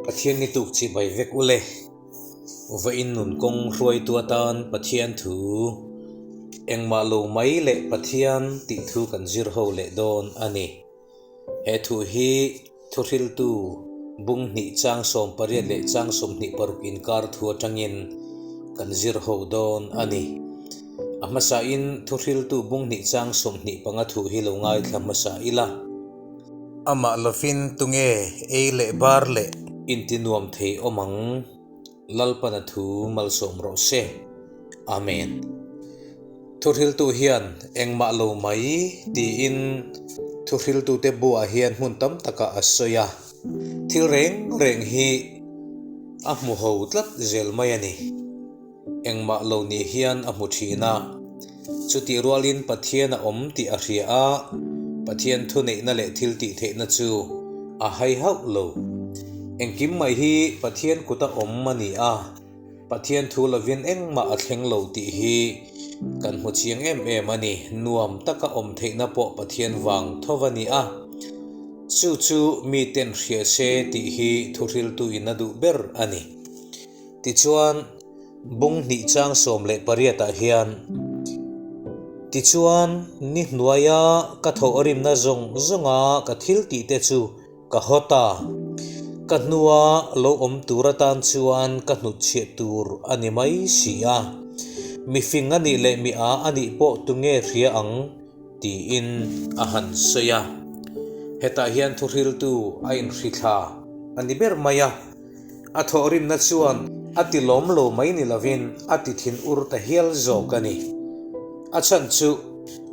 Pathian ni tuk chibai vek u le. Vawiin nun kawng hruaitu atan Pathian thu engmah lo mai leh Pathian tih thu kan zir ho leh dawn a ni. He thu hi thuhriltu bung hnih chang 18 leh chang 26 inkar thu atangin kan zir ho dawn a ni. A hmasain thuhriltu bung hnih chang 25 thu hi lo ngaithla hmasa ila. Amah lovin tunge ei leh bar leh inti nuam thei awm ang? Lalpana thu malsawm rawh se. Amen. Thuhriltu hian engmah lo mai tiin thuhriltute buah hian hmun tam takah a sawi a. Thil reng reng hi a hmu ho tlat zel mai a ni. Engmah lo ni hian a hmu thin a. Chutih rualin Pathian a awm tih a hria a, Pathian thuneihna leh thil tih theihna chu a hai hauh lo. Engkim mai hi Pathian kuta awm a ni a, Pathian thu lovin engmah a thleng lo tih hi kan hmu chiang em em a ni. Nuam taka awm theihna pawh Pathian vang tho a ni a, chu chu miten hria se tih hi thuhriltuin a duh ber a ni. Tichuan, bung hnih chang 18 ah hian, Tichuan, ni hnuaia ka thawh rimna zawng zawnga ka thil tih te chu ka haw ta. Ka hnua lo awm tur atan chuan ka hnutchhiah tur a ni mai si a. Mi fing a nih leh mi a a nih pawh tunge hria ang? tiin a han sawi a. Hetah hian thuhriltu a inhrithla a ni ber mai a. A thawhrimna chuan a ti lawm lo mai ni lovin a ti thin ur ta hial zawk a ni. A chhan chu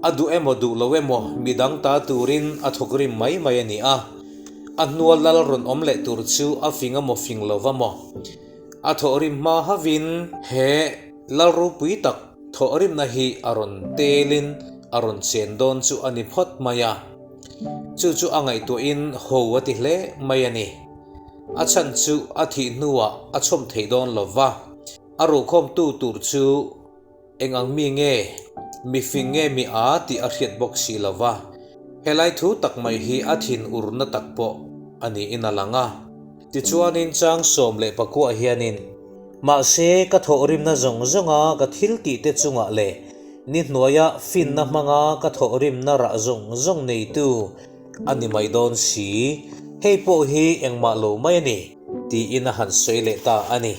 a duh emaw duh lo emaw midang ta turin a thawkrim mai mai a ni a. A hnua lal rawn awm leh tur chu a fing emaw fing lo va maw? A thawhrim hma havin he lal ropui tak thawhrimna hi a rawn telin a rawn chen dawn chu a ni phawt mai a. Chu chu a ngaihtuahin ho a ti hle mai a ni. A chhan chu a thih hnuah a chhawm thei dawn lo va, a ruhkhawmtu tur chu eng ang mi nge, mi fing nge mi a tih a hriat bawk si lo va. Helai thu tak mai hi a thin urna tak pawh a niin a lang a. Tichuanin chang 19 hianin, Mahse, ka thawhrimna zawng zawnga ka thil tihte chungah leh ni hnuaia finna hmanga ka thawhrimna rah zawng zawng neitu A ni mai dawn si, hei pawh hi engmah lo mai a ni, tiin a han sawi leh ta a ni.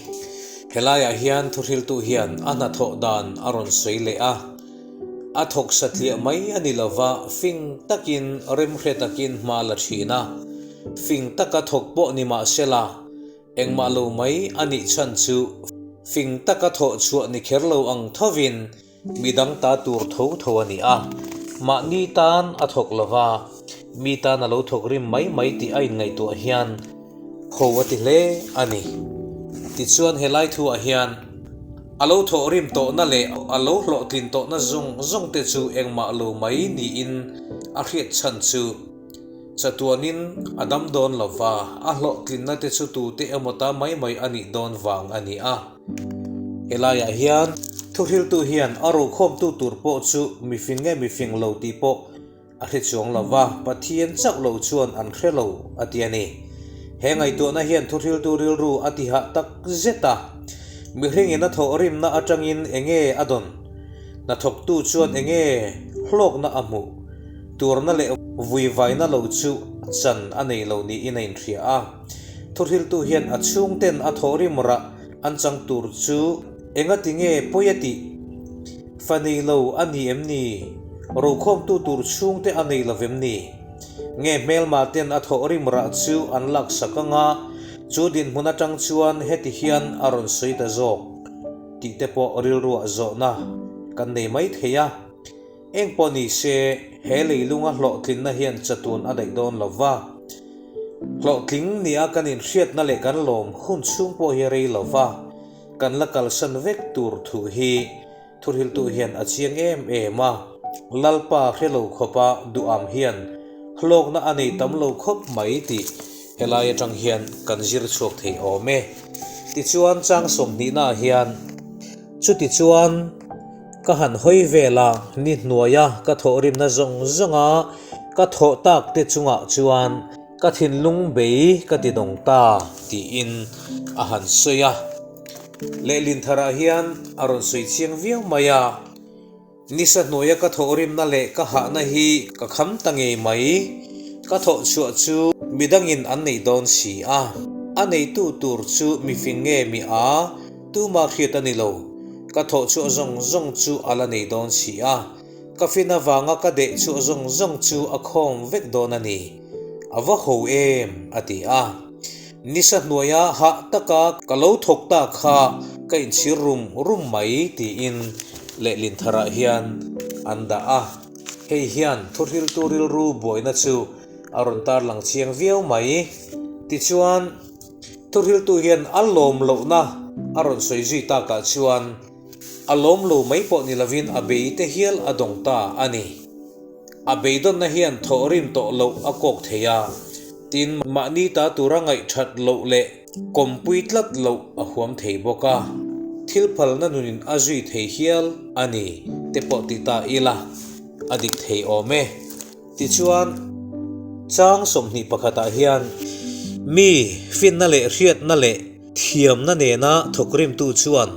Helaiah hian thuhriltu hian a hnathawh dan a rawn sawi leh a, a thawk satliah mai a ni lova, fing takin remhre takin hma la thin a, fing taka thawk pawh ni mah sela, Engmah lo mai a nih chhan chu fing taka thawh chhuah ni kher lo ang thovin midang ta tur tho tho a ni a, mahni tan a thawk lo va, mi tan a lo thawk rim mai mai tih a inngaihtuah hian ho a ti hle a ni. Tichuan helai thuah hian a lo thawh rim tawhna leh a lo hlawhtlin tawhna zawng zawng te chu engmah lo mai niin a hriat chhan chu, Chatuanin a dam dawn lo va, a hlawhtlinna te chu tute emaw ta mai mai a nih dawn vang a ni a. Helaiah hian thuhriltu hian a rokhawmtu tur pawh chu mifing nge mifing lo tih pawh a hre chuang lo va, Pathian chauh lo chuan an hre lo a ti a ni. He ngaihtuahna hian thuhriltu rilru a ti hah tak zet a. Mihringin a thawh rimna atangin enge a dawn? Hnathawktu chuan enge hlawkna a hmuh? Turna leh vuivaina lo chu chan a nei lo niin a inhria a. Thuhriltu hian a chhungten a thawhrim rah an chang tur chu engati nge pawi a tih? Fa nei lo a ni em ni? Rokhawmtu tur chhungte a nei lo vem ni? Nge hmelma ten a thawhrim rah chu an laksak anga chu dinhmun atang chuan heti hian a rawn sawi ta zawk tih te pawh rilruah zawhna kan nei mai thei a. Eng pawh ni se, he leilunga hlawhtlinna hian chatun a daih dawn lo va. Hlawhtling nia kan inhriatna leh kan lawm hun chhung pawh hi rei lo va, kan la kalsan vek tur thu hi thuhriltu hian a chiang em em a. Lalpa hre lo khawpa duham hian hlawkna a nei tam lo khawp mai tih helai atang hian kan zir chhuak thei awm e. Tichuan chang sawmhnihnaah hian chutichuan, Ka han hawi vel a, ni hnuaia ka thawhrimna zawng zawnga ka thawh tak te chungah chuan Ka thinlung bei ka ti dawng ta, tiin a han sawi a. Lehlin tharah hian a rawn sawi chiang viau mai a. Nisa hnuaia ka thawhrimna leh ka hahna hi ka kham ta ngei mai. Ka thawh chhuah chu midangin an nei dawn si a. A neitu tur chu mifing nge mi a, tuma hriat a ni lo. Ka thawh chhuah zawng zawng chu a la nei dawn si a. Ka fin avanga ka deh chhuah zawng zawng chu a khawm vek dawn a ni. A va ho em? a ti a. Nisa hnuaia hah taka ka lo thawk ta kha ka inchhir rum rum mai tiin lehlin tharah hian an dah a. Hei hian thuhriltu rilru buaina chu a rawn tarlang chiang viau mai. Tichuan, thuhriltu hian a lawm lohna a rawn sawi zui takah chuan a lawm lo mai pawh ni lovin a bei te hial a dawng ta a ni. A beidawnna hian thawhrim tawh loh a kawk thei a. Tin, mahni ta tura ngaihthat loh leh kawmpui tlat loh a huam thei bawk a, thil phalna nunin a zui thei hial a ni te pawh ti ta ila a dik thei awm e. Tichuan, chang 21 pakhatah hian mi finna leh hriatna leh thiamna nena thawkrimtu chuan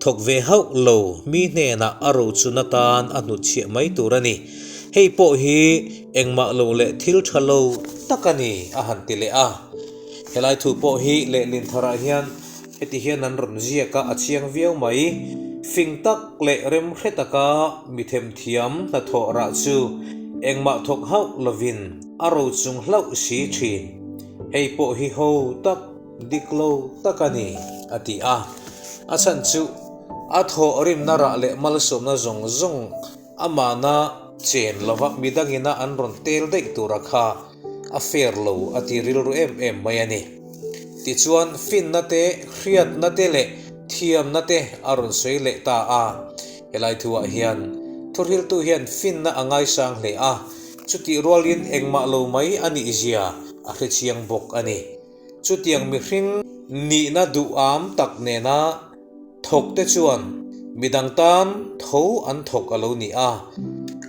thawk ve hauh lo mi hnenah a rochun atan a hnutchhiah mai tur a ni. Hei pawh hi engmah lo leh thil tha lo tak a ni, a han ti leh a. Helai thu pawh hi lehlin tharah hian heti hian an rawn ziak a, a chiang viau mai. Fing tak leh remhre taka mi themthiam hnathawh rah chu engmah thawk hauh lovin a rochung hlauh si thin. Hei pawh hi ho tak dik lo tak a ni, a ti a. A chhan chu a thawh rimna rah leh malsawmna zawng zawng Amahna chen lova midangina an rawn tel daih tura kha a fair lo a ti rilru em em mai a ni. Tichuan finna te, hriatna te leh thiamna te a rawn sawi leh ta a. Helai thuah hian thuhriltu hian finna a ngaisang hle a, chutih rualin engmah lo mai a nih zia a hrechiang bawk a ni. Chutiang mihring nihna duham tak nena thawkte chuan midang tan tho an thawk a lo ni a,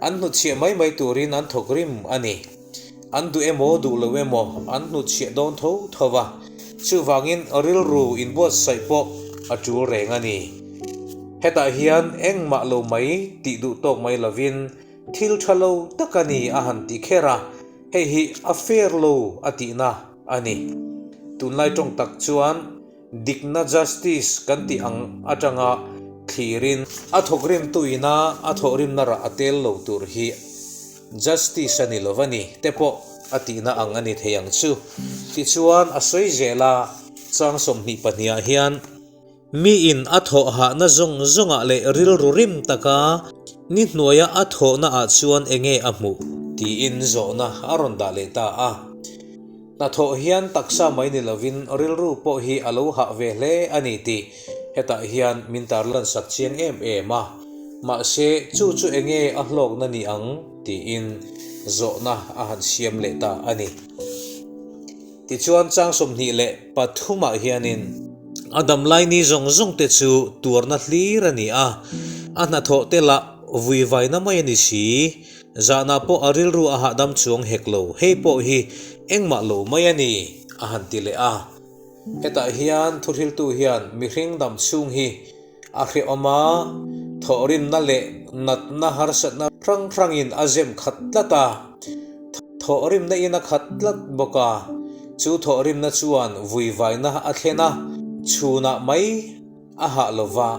an hnutchhiah mai mai turin an thawk rim a ni. An duh emaw duh lo emaw an hnutchhiah dawn tho tho va, chuvangin rilru inbuatsaih pawh a tul reng a ni. Hetah hian engmah lo mai tih duh tawk mai lovin thil tha lo tak a ni a han ti kher a, hei hi a fair lo a tihna a ni. Tunlai tawng tak chuan dikna justice kan tih ang atanga thlirin a thawkrimtu ina a thawhrimna rah a tel lo tur hi justice a ni lo va ni te pawh a tihna ang a ni thei ang chu. Tichuan a sawi zel a, chang 22 ah hian Miin a thawh hahna zawng zawngah leh rilru rim taka ni hnuaia a thawhna ah chuan enge a hmuh? Tiin zawhna a rawn dah leh ta a. Hnathawh hian taksa mai ni lovin rilru pawh hi a lo hah ve hle a ni tih hetah hian min tarlan sak chiang em em a. Mahse, chu chu enge a hlawkna ni ang? tiin zawhna a han siam leh ta a ni. Tichuan chang 23 ah hianin a damlai ni zawng zawng te chu tuarna hlir a ni a, a hnathawh te lah vuivaina mai a ni si. Zahna pawh a rilru a hahdam chuang hek lo, hei pawh hi engmah lo mai a ni, a han ti leh a. Hetah hian thuhriltu hian mihring dam chhung hi A hrehawm a, thawhrimna leh natna harsatna hrang hrangin a zem khat tlat a, thawhrimna in a khat tlat bawk a, chu thawhrimna chuan vuivaina a thlen a, chhunah mai a hah lo va,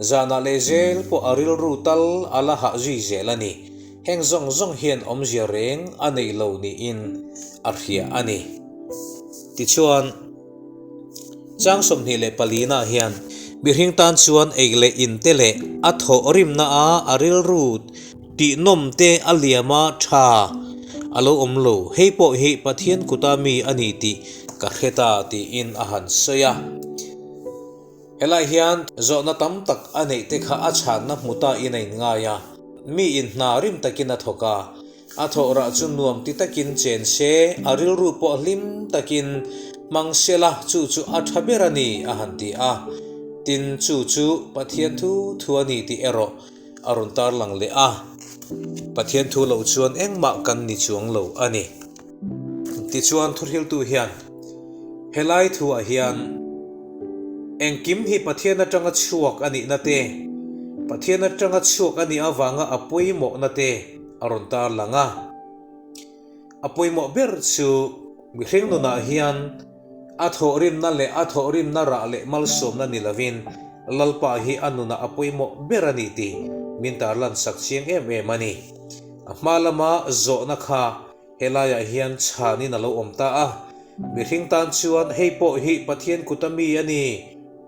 zanah leh zel pawh a rilru tal a la hah zui zel a ni. Heng zawng zawng hian awmzia reng a nei lo niin a hria a ni. Tichuan. Chang 24 nah hian mihring tan chuan ei leh in te leh a thawh rimna a a rilru tihnawm te a liam a tha a lo awm lo. Hei pawh hi Pathian kuta mi a ni tih ka hre ta tiin a han sawi a. Helai hian zawhna tam tak a neih te kha a chhanna hmu ta in a inngai a. Mi in hna rim takin a thawk a. A thawh rah chu nuam ti takin chen se, a rilru pawh hlim takin hmang se la, chu chu a tha ber a ni, a han ti a. Tin, chu chu Pathian thu thu a ni tih erawh a rawn tarlang leh a. Pathian thu loh chuan engmah kan ni chuang lo a ni. Tichuan thuhriltu hian helai thuah hian engkim hi Pathian atanga chhuak a nihna te, Pathian atanga chhuak a nih avanga a pawimawhna te a rawn tarlang a. A pawimawh ber chu mihring nunah hian a thawhrimna leh a thawhrimna rah leh malsawmna ni lovin Lalpa hi a nunah a pawimawh ber a ni tih min tarlan sak chiang em em a ni. A hma lama zawhna kha helaiah hian chhanin a lo awm ta a, mihring tan chuan hei pawh hi Pathian kuta mi a ni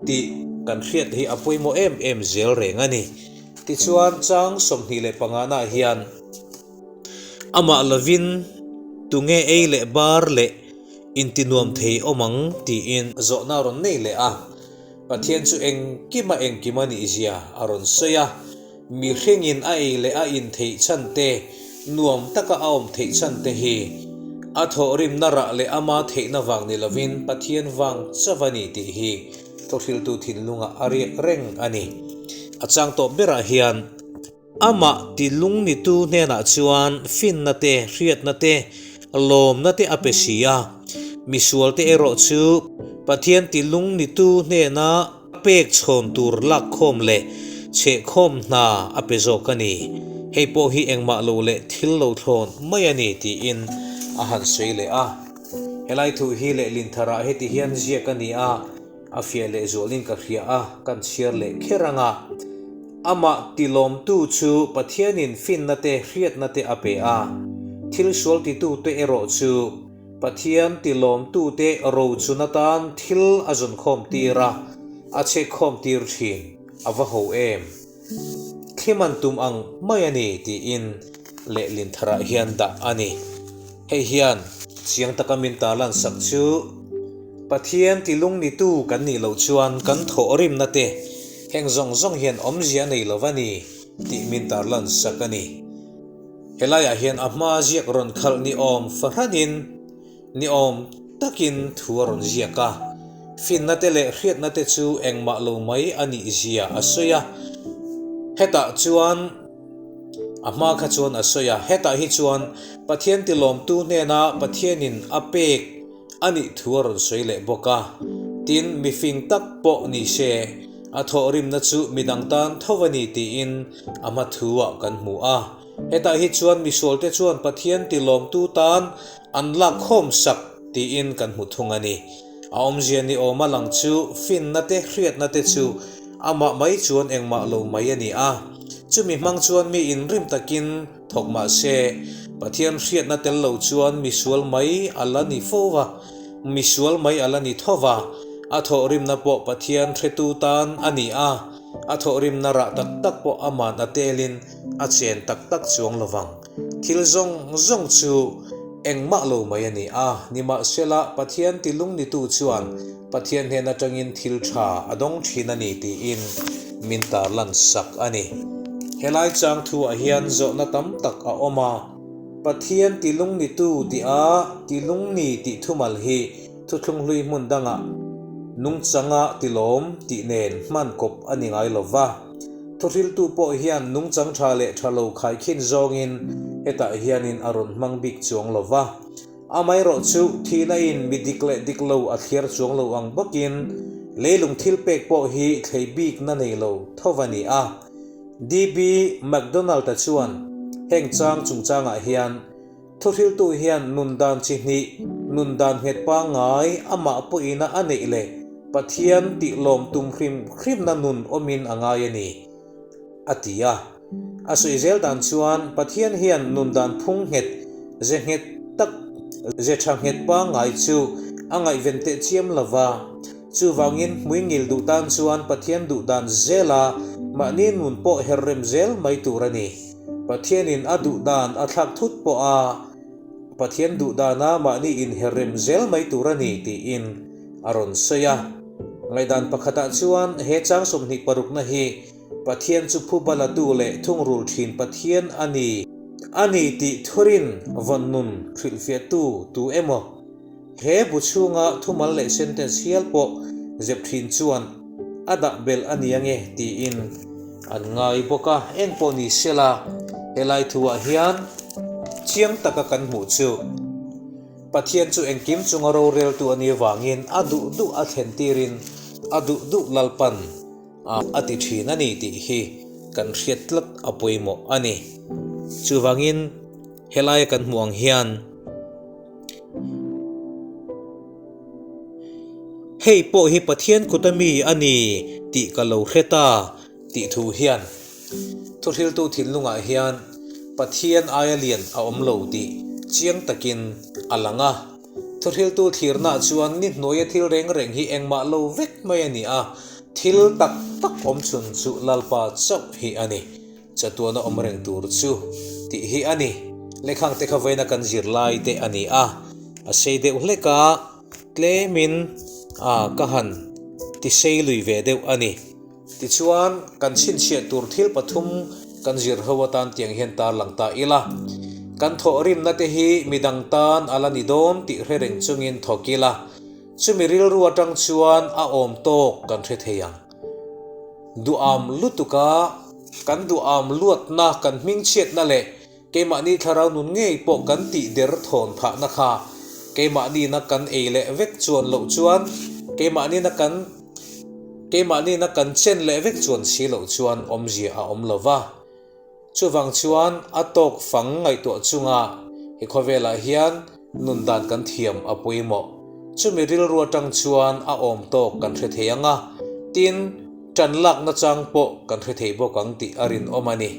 tih kan hriat hi a pawimawh em em zel reng a ni. Tichuan chang 25 naah hian. Amah lovin tunge ei leh bar leh intinuam thei awm ang tiin zawhna a rawn nei leh a. Pathian chu engkima engkim a nihzia a rawn sawi a. Mihringin a ei leh a in theih chhan te, nuam taka a awm theih chhan te hi a thawhrimna rah leh ama theihna vang ni lovin Pathian vang chauh a ni tih hi thawhriltu thinlungah a riak reng a ni. A chang tawp berah hian. Amah ti lungnitu hnenah chuan finna te, hriatna te, lawmna te a pe si a. Misualte erawh chu Pathian ti lungnitu hnena pek chhawn tur lakkhawm leh chhehkhawm hna a pe zawk a ni. Hei pawh hi engmah lo leh thil lo thlawn mai a ni tiin a han sawi leh a. Helai thu hi lehlin tharah heti hian ziak a ni a. A fiah leh zualin ka hria a, kan chhiar leh kher ang a. Amah tilawmtu chu Pathianin finna te hriatna te a pe a, thil sual titute erawh chu Pathian tilawmtute rochun atan thil a zawnkhawm tir a, a chhekkhawm tir thin. A va ho em! Thlim an tum ang mai a ni tiin lehlin tharah hian dah a ni. Hei hian chiang taka min tarlan sak chu Pathian tilungnitu kan nih loh chuan kan thawhrimna te heng zawng zawng hian awmzia a nei lo va ni tih min tarlan sak a ni. Helaiah hian a hma ziak rawn khalh ni awm fahranin Ni awm takin thu a rawn ziak a, finna te leh hriatna te chu engmah lo mai a nih zia a sawi a. Hetah chuan a hma kha chuan a sawi a, hetah hi chuan Pathian tilawmtu hnena Pathianin a pek a nih thu a rawn sawi leh bawk a. Tin, mifing tak pawh ni se, a thawhrimna chu midang tan tho a ni tiin a hma thu-ah kan hmu a. Hetah hi chuan misualte chuan Pathian tilawmtu tan An lak khawm sak tiin kan hmu thung a ni. A awmzia ni awma lang chu finna te hriatna te chu amah mai chuan engmah lo mai a ni a. Chumi hmang chuan mi inrim takin thawk mah se, Pathian hriatna tel lo chuan misual mai a la ni fo va, misual mai a la ni tho va, a thawhrimna pawh Pathian hretu tan a ni a, a thawhrimna rah tak tak pawh aman a telin a chen tak tak chuang lo vang. Thil zawng zawng chu engmah lo mai a ni a, nimahsela Pathian tilungnitu chuan Pathian hnen atangin thil tha a dawng thin a ni tiin min tarlan sak a ni. Helai chang thuah hian zawhna tam tak a awm a, Pathian tilungnitu tih a tilungni tih thumal hi thuthlunghlui hmun dangah nungchanga tilawm tih nen hman kawp a ni ngai lo va. Thuhriltu pawh hian nungchang tha leh tha lo khaikhin zawngin hetah hianin a rawn hmang bik chuang lo va. Amaherawh chu thihna in mi dik leh dik lo a thliar chuang lo ang bawkin leilung thil pek pawh hi thlei bikna nei lo tho va ni a. DB McDonald-a chuan heng chang chungchangah hian Thuhriltu hian nun dan chi hnih, nun dan nghet pangngai amah pawhina a neih leh Pathian tih lawm tum hrim hrimna nun awmin a ngai a ni, a ti a. A sawi zel dan chuan Pathian hian nun dan phung nghet, ze nghet tak, ze tha nghet pangngai chu a ngaihven teh chiam lo va. Chuvangin hmuingil duh tan chuan Pathian duh dan zela mahni nun pawh her rem zel mai tur a ni. Pathianin a duh dan a thlak thut pawh a, Pathian duh dana mahni inher rem zel mai tur a ni tiin a rawn sawi a. Ngaihdan pakhatah chuan he chang 20 parukna hi Pathian chu phubalatu leh thungrul thin Pathian a ni a ni tih thurin vawn nun hrilhfiahtu tu emaw He bu chhunga thumal leh sentence hial pawh zep thin chuan a dah belh a ni ange tiin an ngai bawk a, eng pawh ni sela helai thuah hian chiang taka kan hmuh chu. Pathian chu engkim chunga roreltu a nih avangin a duh duh a thlen tirin a duh duh Lalpan a ti thin a ni tih hi kan hriat tlat a pawimawh a ni. Chuvangin helaia kan hmuh ang hian hei pawh hi Pathian kuta mi a ni tih ka lo hre ta tih thu hian Thuhriltu thinlungah hian Pathian aia lian a awm lo tih chiang takin a lang a. Thuhriltu thlirnaah chuan ni hnuaia thil reng reng hi engmah lo vek mai a ni a, thil tak tak awm chhun chu Lalpa chauh hi a ni. Chatuana awm reng tur chu tih hi a ni. Lehkhang te kha vawiina kan zir lai te a ni a, a sei deuh hlek a, tlemin a ka han ti sei lui ve deuh a ni. Tichuan, kan chhinchhiah tur thil pathum kan zir ho atan tiang hian tarlang ta ila. Kan thawhrimna te hi midang tan a la ni dawn tih hre reng chungin thawk ila, chumi rilru atang chuan a awm tawk kan hre thei ang. Duham lutuka kan duham luatna, kan hmingchhiatna leh Keimahni thlarau nun ngei pawh kan tih der thawn phahna kha keimahnina kan ei leh vek chuan loh chuan keimahnina kan keimahnina kan chen leh vek chuan si loh chuan awmzia a awm lo va. Chuvang chuan a tawk fang ngaihtuah chunga he khawvelah hian nun dan kan thiam a pawimawh. Chumi rilru atang chuan a awm tawk kan hre thei ang a, tin, Ṭan lakna chang pawh kan hre thei bawk ang tih a rinawm a ni.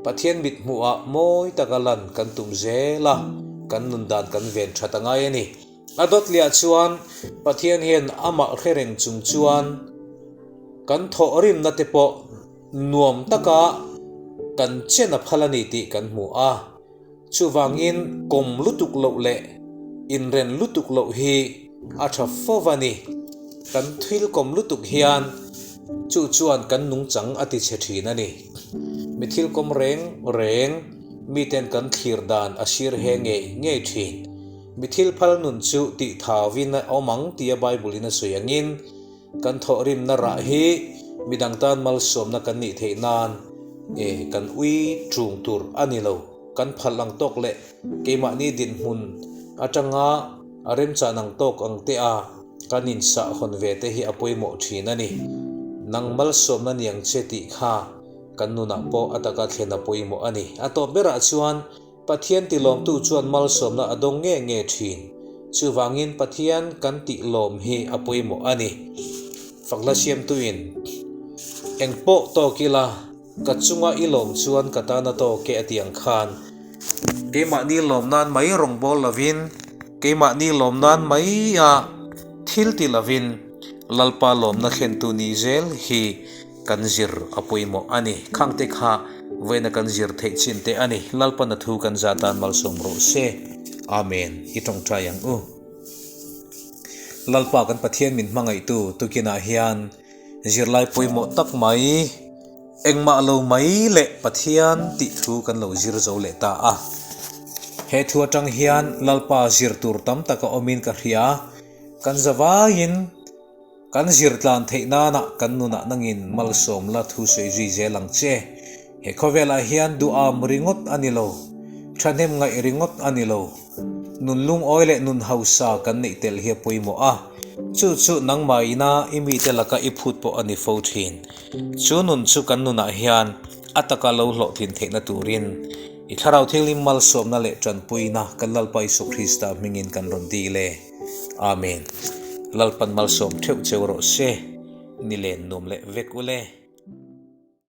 Pathian mit hmuhah mawi taka lan kan tum zel a, kan nun dan kan ven ṭhat a ngai a ni. A dawtliah chuan Pathian hian amah hre reng chung chuan kan thawhrimna te pawh nuam taka kan chen a phal a ni tih kan hmu a. Chuvangin kawm lutuk loh leh inren lutuk loh hi a tha fo a ni. Kan thil kawm lutuk hian chu chuan kan nungchang a ti chhe thin a ni. Mi thil kawm reng reng miten kan thlir dan a sir he ngei ngei thin. Mi thil phal nun chu tih thauvin a awm ang tia Bible-in a sawi angin, Kan thawhrimna rah hi midang tan malsawmna kan nih theih nan e kan ui ṭung tur a ni lo. Kan phal ang tawk leh keimahni dinhmun atanga a remchan ang tawk ang te a kan insahhawn ve te hi a pawimawh ṭhin a ni. Nang malsawmna niang che tih kha kan nunah pawh a taka thlen a pawimawh a ni. A tawp berah chuan Pathian tilawmtu chuan malsawmna a dawng nge nge thin. Chuvangin Pathian kan tihlawm hi a pawimawh a ni. Fakna siamtuin, Engpawh tawk ila, ka chunga i lawm chuan ka tan a tawk e a ti ang khan, keimahni lawm nan mai rawn bawl lovin, keimahni lawm nan mai a thil ti lovin, Lalpa lawmna thlentu ni zel hi Kan zir a pawimawh a ni. Khangte kha vawiina kan zir theih chin te a ni. Lalpan a thu kan za tan malsawm rawh se. Amen. I tawngtai ang u. Lalpa kan Pathian min hmangaihtu tukinah hian zirlai pawimawh tak mai, engmah lo mai leh Pathian tih thu kan lo zir zo leh ta a. He thu atang hian Lalpa zir tur tam tak a awmin ka hria. Kan zavaiin. Kan zirtlan theih nana kan nunah nangin malsawm la thu sawi zui zel ang che. He khawvelah hian duham ringawt a ni lo, thahnem ngaih ringawt a ni lo. Nun lungawi leh nun hausa kan neih tel hi a pawimawh a, chu chu nangmah ina i mite laka i phut pawh a ni fo thin. Chu nun chu kan nunah hian a taka lo hlawhtlin theihna turin i Thlarau Thianghlim malsawmna leh tanpuina kan Lalpa Isua Krista hmingin kan rawn dil e. Amen. Lalpan malsawm theuh cheu rawh se. Ni len nuam leh vek ule.